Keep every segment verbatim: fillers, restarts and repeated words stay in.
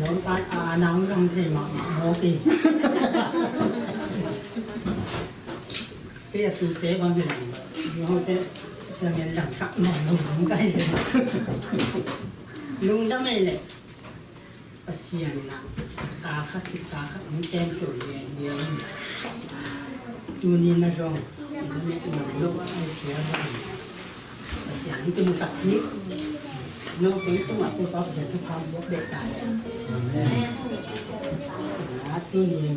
Hong pai a nang dang thei mahmah mawk hi. Kei a tute bang hi leng, yu hong te siangin dang kak mawk lungdam kai hi. Lungdam ei leh Pasian in a ka khat khit ka khat hong kem to lian lian. Tuni na zong na met na lo ai sia bang. Pasian in kimusak hi. No teng tungah Topa Pasian thupha buak beh ta. Amen. Na tuni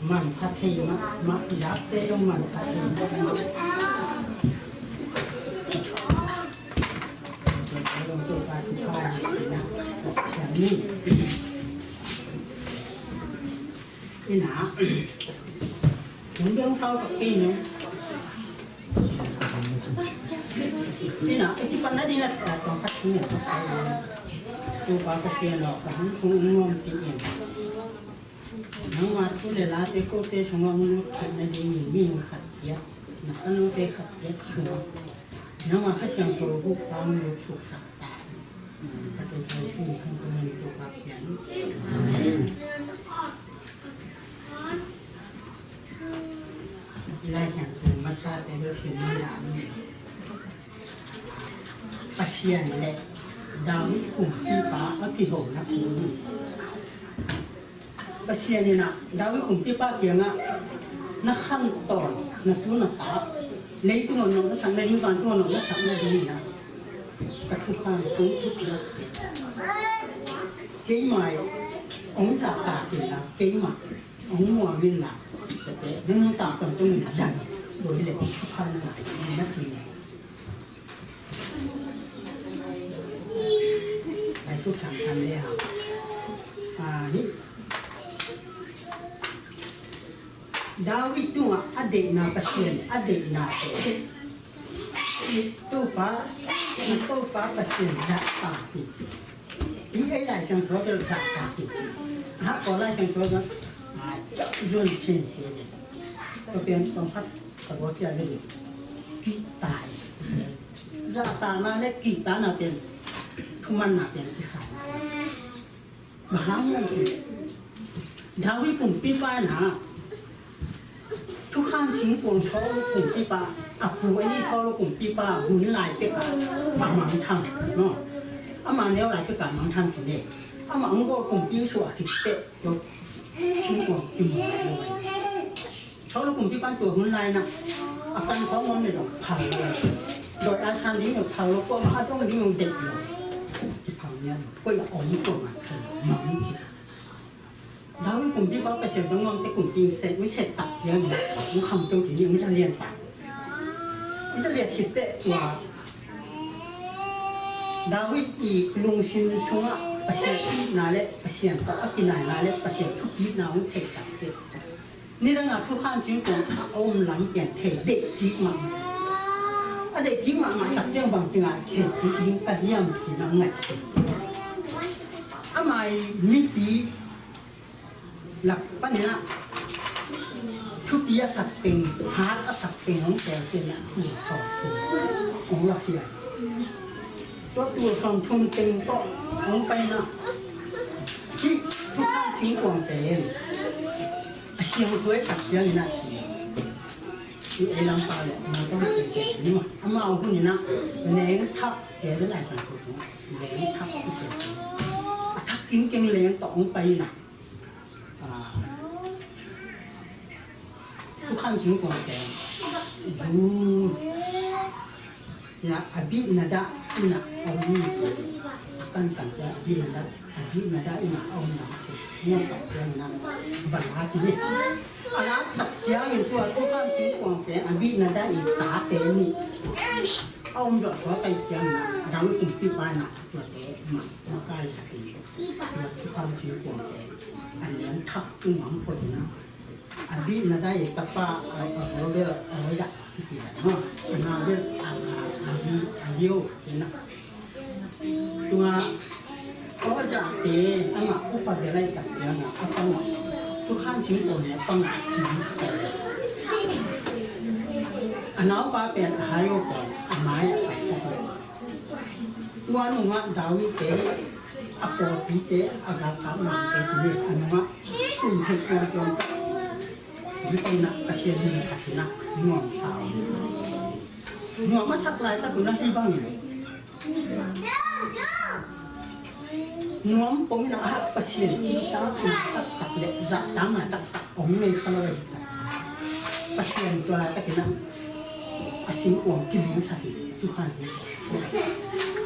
manpha thei mahmah, i dapte zong manpha thei mahmah. Topa thupha hi. Pasian in a Hong dong sau tak kei no. Ina, iti pan na ding a tong khat ni. Topa Pasian aw, ka hong sung nuam pi in. Nangma thu le late kote sungah hong lut khat na ding mi hong khat piak. Na tanote khat piak sungah nangma Kha Siangtho hong lut suksak ta in. Ka Topa Jesu min thang ka man Topa Pasian. Amen. I Lai Siangtho masate bel sim ni. Pasian le David kumpipa a kihona thu. Pasian in a David kumpipa kiangah na khantawn, na tu na ta, leitung a nong na sak nading, vantung a nong na sak nading in a ka thupha kong thupi. Keimah hong zahtak in la, keimah hong muang in la, ka te, nang hong zahtak tung in la, dan, doi le, thupha na ngah, na ngah. Ai, suk sang sang le ha. Ah, hi. David tungah a deihna Pasian, a deihna te. Topa, na Topa Pasian zahtak hi. Hi ei Lai Siangtho bel zahtak hi. Ha, ko Lai Siangtho bel, ah, zon chen chen le. Ko pian tong khat, ka bo tia le. Kihta hi. Zahtakna le kihtakna pen, thumanna pen kikhai. Bang hang hiam cih leh David kumpipa in a, Thukham Singkuang Saul kumpipa, a pu ahi Saul kumpipa hun lai pek a, a mangthang, no? Ama neu lai pek a mangthang khin e. Ama hong gol kumpi suah khit teh, tua singkuang kimu lai lo. Saul kumpipa in tua hun lai-in a, a kan khawng om le zong phal lo. Dawi a san ding zong phal lo, kuamah a dong ding zong deih lo. Kiphal niam lo. Koi a om kuamah phal lo. Mang ci. David kumpipa Pasian dong om te kumpi sek, mi sek tak pian. Mi kham tong ci ni, mi za lian tak. Mi za lian khit teh tua David i lungsim sungah Pasian itna le Pasian tawh a kinaina le Pasian thupitna hong theih tak teh. Nidang a Thukham Singkuang a om lam pian thei deih kik mahmah. A deih kik mahmah tak ciang bang ci ngai thei kik ding ka hiam ci na ngai. Amah i mipi lak panin a thupi a sak teng, hat a sak teng hong tel kei na, thu sawm thum hong lak hi a. Tua thu sawm thum teng tawh hong pai na, hih Thukham Singkuang pen a siangtho tak ciangin a, hih ei Lampa le Mawtaw te ni maw, amau hun in a leng thak te le lai sang thu, leng thak te, a thak kingkeng leng tawh hong pai na. Ah, Thukham Singkuang pen, du, ya, Abinadab in a om hi. A kankan te Abinadab, Abinadab in a om na. Tua tak ciang in a va la hi. A la tak ciangin tua Thukham Singkuang pen Abinadab i tate nih a om zawh suak ahih ciangin a, David kumpipa in a tuate mah, mah kai sak in. Tua Thukham Singkuang pen a lian thak tung ang poi na. Abinadab i tapa, a, a, a, bel, a, ya, kiti la, no? A na bel, a, a, a, bi, a, yo, kina. Tua, o, ya, te, ama, upa bel ai tak, ya, na, a, pa, no. Thukham Singkuang ne, pa, na, ci, a, nau pa pen, a, ha, yo, pa, a, mai, a, pa, sa, pa. Tua nungah David te, A pawlpite, a galkap namte ci ni, a nungah tum theih tuamtuam tak. Hih paina Pasian min khat in ah nuamsa. Nuam a sak laitak un ah hih bangin nuam pongin ah Pasian i takna taktak le zahtakna taktak hong nei kha lo ahih tak. Pasian tua laitakin ah a singkuang kilingsak hi. Tuhan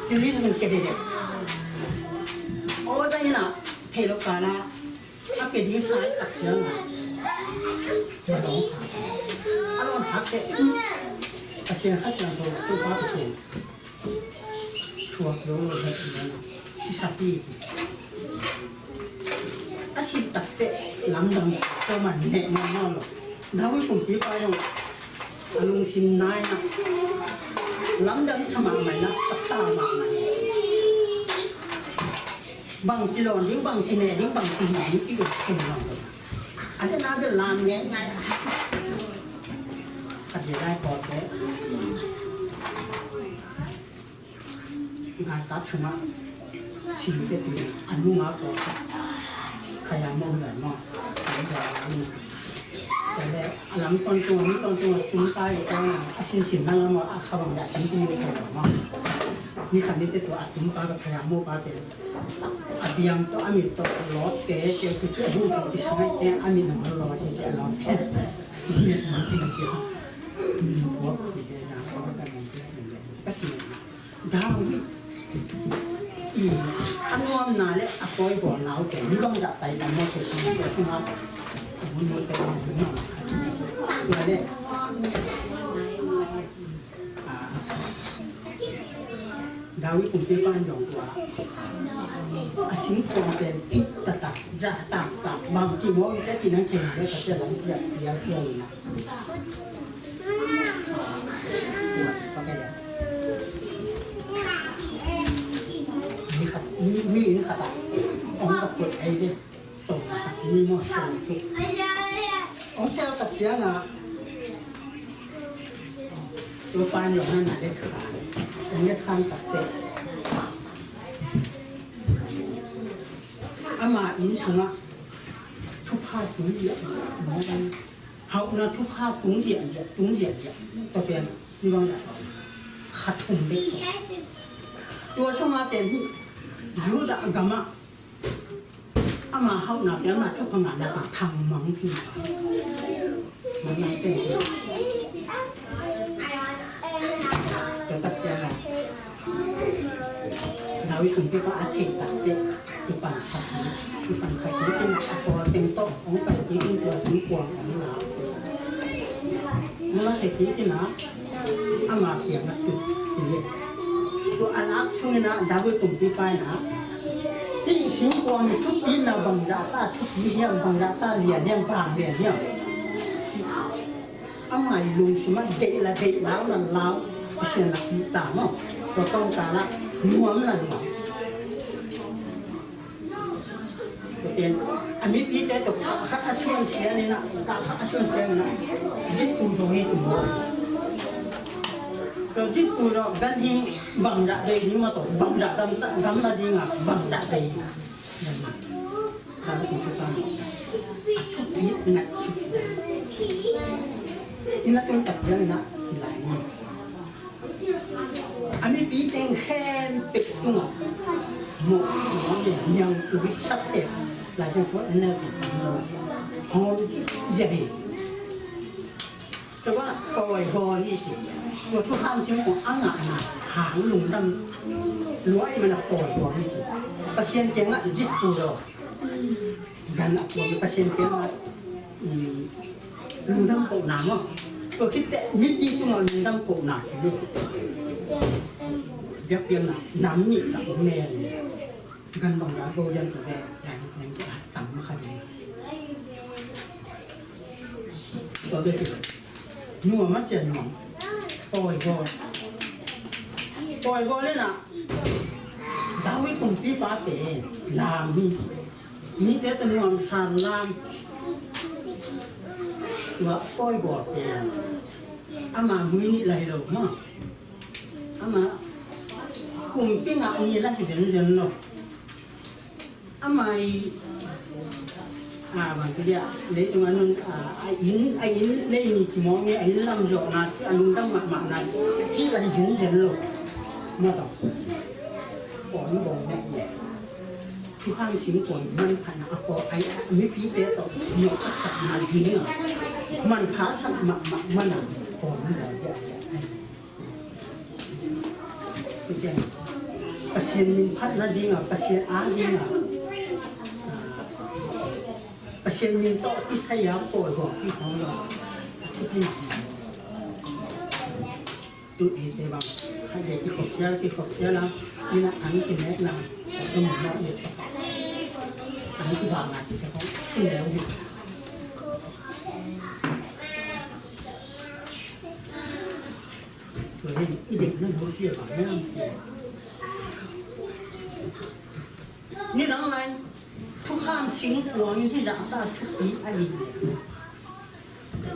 kilingsak hi, kedede. Aw, tua in ah theih lo kal ah a keding sa i tak ciang a, a lawng khak teh, Pasian Kha Siangtho, Topa Pasian thuak zo lo, heh, sisapi. A sih tak teh lamdang tawman neh mahmah lo. David kumpipa zong a lungsim nai-in ah lamdang sa mahmah in ah, a ta mahmah in ah, bang kilawn ding, bang kineh ding, bang kihih ding, kidot khin lo. A dena bel lam ngeingei. Khat vei lai kawte galkap sungah thil te tui a nungah kawte khaia mo lai maw. Tua leh a lam tawntung, a mi tawntung a tum ta hi, tua a sinsin na lam a kha bang dah sin tum hi thei lo maw. Mi khat ni te tua a tum pa, ka khaia mo pa te a biang tawh, a mit tawh lawp te, te tu te hu te kisang te, a mit nang lawp te, te lawp te. Mit nang te te. Min puak te te na, ka ta nang te, ka ti na. David i a nuamna le a pawi bawlna uh pen mi bangzah pai tam maw, thei tam maw, tua sungah a mun maw, tua mun maw. Tua le, a, David kumpipa in zong tua a singkuang pen kih taktak, zah taktak, bang ci maw, i te ci nang khen le ka sia lam piak piak piak in ah. Mi khat, mi, mi inn khat ah hong ka put ei ve. Tong sak mi maw, sel tuk. Hong sel tak ciang ah, tua pa in zong na na let khan. Hong let khan tak teh, ama inn sungah thupha tung ziahziah, hauhna thupha tung ziahziah, tung ziahziah. Tua pen ni bang dah, kha thum bek. Tua sungah pen hih Judah gamah ama hauhna pen ama thupha ngahna pen thangmang hi. Mangmang pen hi. Tua tak ciang a David kumpipa a theih tak teh, kipan khat hi, kipan khat hi, kin a pawl teng tawh hong pai kik in, tua singkuang hong la. Hong la thei kik in ah, ama kiang ah tut hi. Tua a lak sung in ah David kumpipa in ah, hih singkuang hi, thupina bangzah ta thupi hiam, bangzah ta lian hiam, vang lian hiam. Ama i lungsim ah deih la deih, lau la lau, Pasian la kihta maw. Tua kawmkal ah nuam la nuam. Tua pen a mipite tawh kah khat a suan sian in ah, kah khat a suan sian in ah, zikpu zaw hi tu maw. Tua zikpu zaw, ganhing bangzah bei ding maw, tua bangzah gam, gam la ding a, bangzah bei ding. David kumpipa in a thupi ngaihsut dan in a tun tak ciang in ah, lai ni. A mipi teng khempeuh tungah mawh, mawh le niangtui, sattep, Lai Siangtho N L T hong zia hi. Tua pawi bawl hi ci. Tua thukham siangtho a ngahna hang lungdam lua ahih manin pawi bawl hi ci. Pasian kiangah zikpu zaw, gan a pawi, Pasian kiangah, um, lungdam kohna maw. Tua khit teh mipi tungah lungdam kohna hi. Biakpiakna nam nih tak ne. Gan bang a go yan tu ve, yan yan ki a tam ma kha ding. Tua ve ki nuam a cian nuam. Pawi bawl. Pawi bawl le na. David kumpipa pen lam hi. Mite tawh nuamsa lam. Tua pawi bawl pen ama mui nih la hi lo maw. Ama kumpi ngah ni la hi zenzen lo. Amah i, a, bang ci dia, leitung a nun, a, a inn, a inn lei ni ci mawk ni, a inn lam zawhna ci, a lungdam mahmahna ci, a inn zen lo. Mawtaw. Pawng bawng nek nek. Thukham singkuang manphatna a pawh a, a mipite tawh nawhsakna ding a, manphasak mahmah man a, pawng bawng nek nek. Pasian min phatna ding a, Pasian a ding a, Pasian min tawh kisai a pawl zuak pi tawh lo. Tu eite bang khat le kikhop sial, kikhop sial a, ina an kinek na, ka mun mawh le, an kivang a, kite kong kineu hi. Tua hi, i deihna lo hi a bang hiam? Nidang lai, thukham singkuang in hih zahta thupi a hi.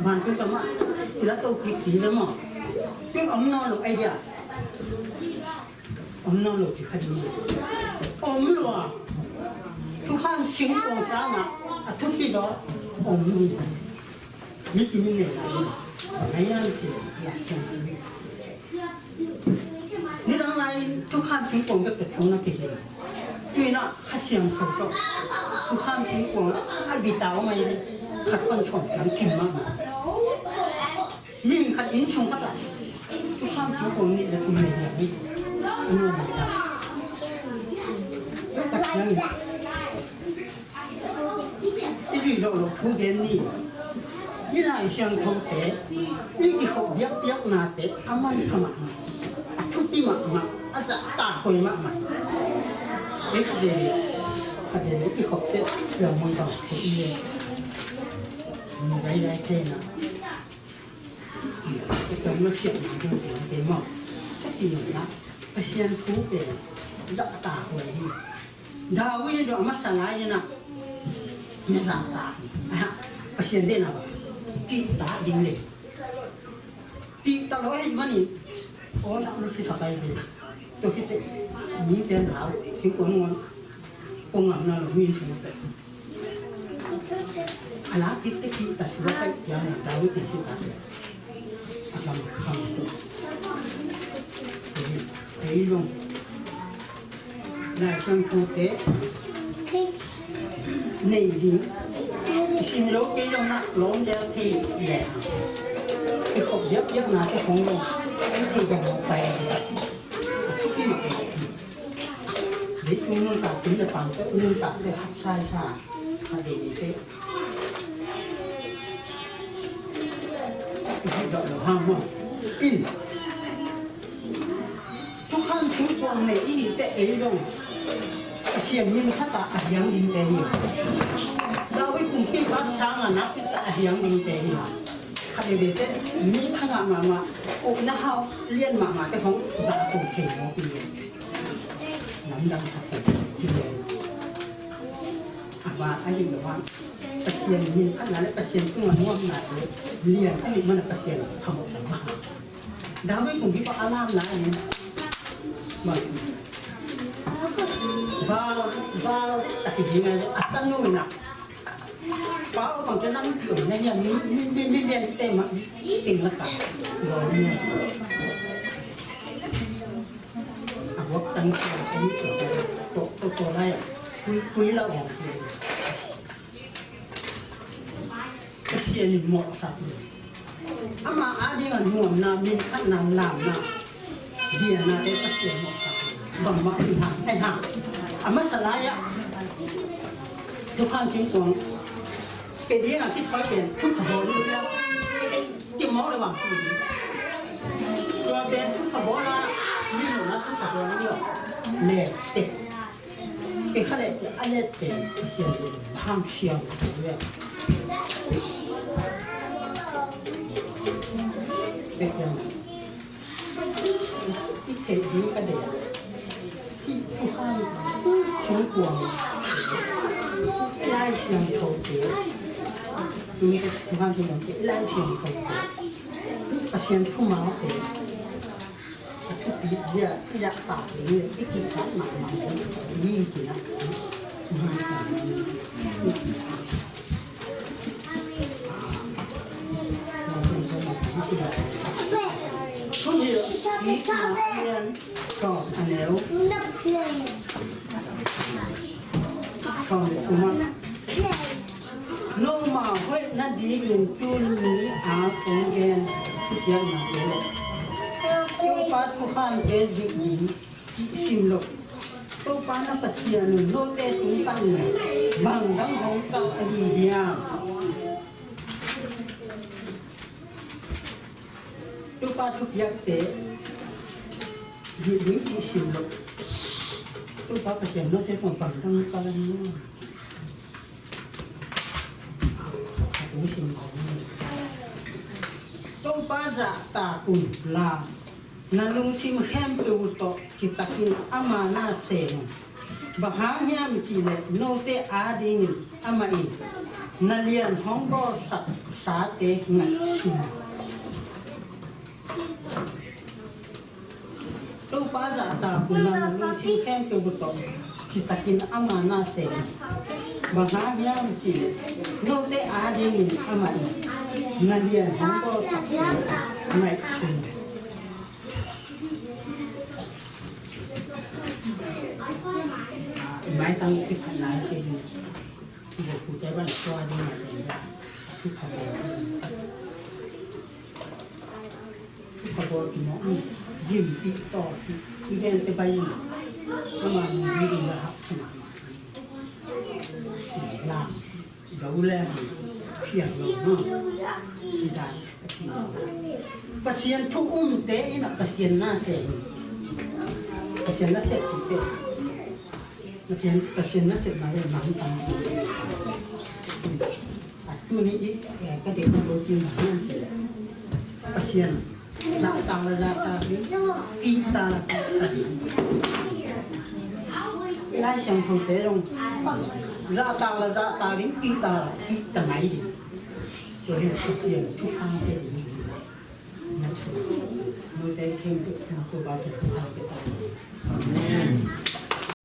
Vantung kamah i la to kik ti le maw? Tun om nawn lo ai dia. Om nawn lo ti kha ding. Om lo a. Thukham singkuang sangah a thupi lo om lo. Mipi ni nei lai in, bang a hiam cih leh, nidang lai in thukham singkuang bek tawh thu na kei hi. Tu-in ah Kha Siangtho tawh thukham singkuang a bita om ahi hi. Khat pan sawm kiang kim mahmah. Mi khat inn sung khat ah thukham singkuang nih le thum nei hiam hi. A nuam mah ta. Bek tak hiam hi. I zuih zawh loh thu gen ni. Hih Lai Siangthote i kikhop biakpiaknate a manpha mahmah, a thupi mahmah, a zahtak huai mahmah. Ei khatvei, khatvei i kikhop teh, lawmui bang thu i le. Mun daidai thei na. I tawm lo siat na ding ding te maw? Ka ti lo na. Pasian thu pen zahtak huai hi. David in zong a masa lai-in ah na zahtak hi. Aha, Pasian deihna bang kihtak ding le. Kihtak lo ahih manin aw zah lo sisak ai ve. Tua khit teh mite lau singkuang muan pua ngam na lo mi sung teh. A la kik te kihtak sua kai siang na David in kihtak te. A lam kham tu. Ei zong Lai Siangthote nei ding. I sim lo kei zong na lawm del thei leh. I khop biakpiaknate khong zong i thei dong lo pai a dia. A thupi mahmah. Leitung nuntak, kum le pam tawh nuntakte hapsaisa a deihte. I hih dawh lo hang maw? In. Thukham singkuang nei i hih teh ei dong. Pasian min khat a hiang dingte hi. David kumpipa sangah nakpi tak a hiang dingte hi. Khat deihte mi thangah mahmah, ukna hau lian mahmahte khong zahto thei mawk hi. Lamdang sak hi. A va a hih lo hang Pasian min khatna le Pasian tungah nuamnate lian a hih mana Pasian phamawh sak mah. David kumpipa a lamna in val, val tak hi ding a, a tanu in ah Pau bang ci lam pi om na hiam, mi, mi, mi, mi lian te mah ting lakah. Lo ni. A wak tang sia tang sia to, to, to lai a. Kui, kui la ong. Pasian in mawhsak. Amah a ding a nuamna, min khatna, lamna, lianna te Pasian mawhsak. Bangmah hi hang, hi hang. A masa lai-ah thukham singkuang kei ding a kithawi pen thukha bawl ni a. Kimawk le bang. Tua pen thukha bawl a, mi nuna thukha bawl ni a. Le te. Kei kha leh a let pen Pasian in hang siang. Pek yang i theih ding ka deih. Hih thukham singkuang i Lai Siangthote, tuni ka thukham singkuangte i Lai Siangthote, hih Pasian thumaute a thupi dia i zahtak ding, i kihtak mahmah ding hi ci-in ah. Noma hoih nadingin tuni a kong gen thupiaknate le Topa thukhante dik ding cih sim lo. Topa na Pasian un note tungtang bang dang hong kal ahi hiam? Topa thupiakte dik ding cih sim lo. Topa Pasian note tungtang bang dang hong kal ahi hiam? Topa zahtak un la, na lungsim khempeuh tawh citakin ama na sem un. Bang hang hiam cih leh note adingin amah in na lian hong bawlsak sate ngaihsun. Topa zahtak un la, na lungsim khempeuh tawh citakin ama na sem un. Bang hang hiam cih leh note adingin amah in na lian hong bawlsak ngaihsun. Maitang kiphat lai cih. Khabawl kimawh in gimpih tawh i gente bai in ama nungzui ding la hak sung lam do le phiang lo no. Pasian thu umte in a Pasian na sem, Pasian na sem te. Pasian, Pasian na sepna le mangtang. A tuni i, eh, ka deih na lo ci na hian te le. Pasian zahtak la zahtak ding kihta la kihta ding. Lai Siangtho te zong zahtak la zahtak ding kihta la kihta ngai ding. Tua hi Pasian thukhang te ding. Amen.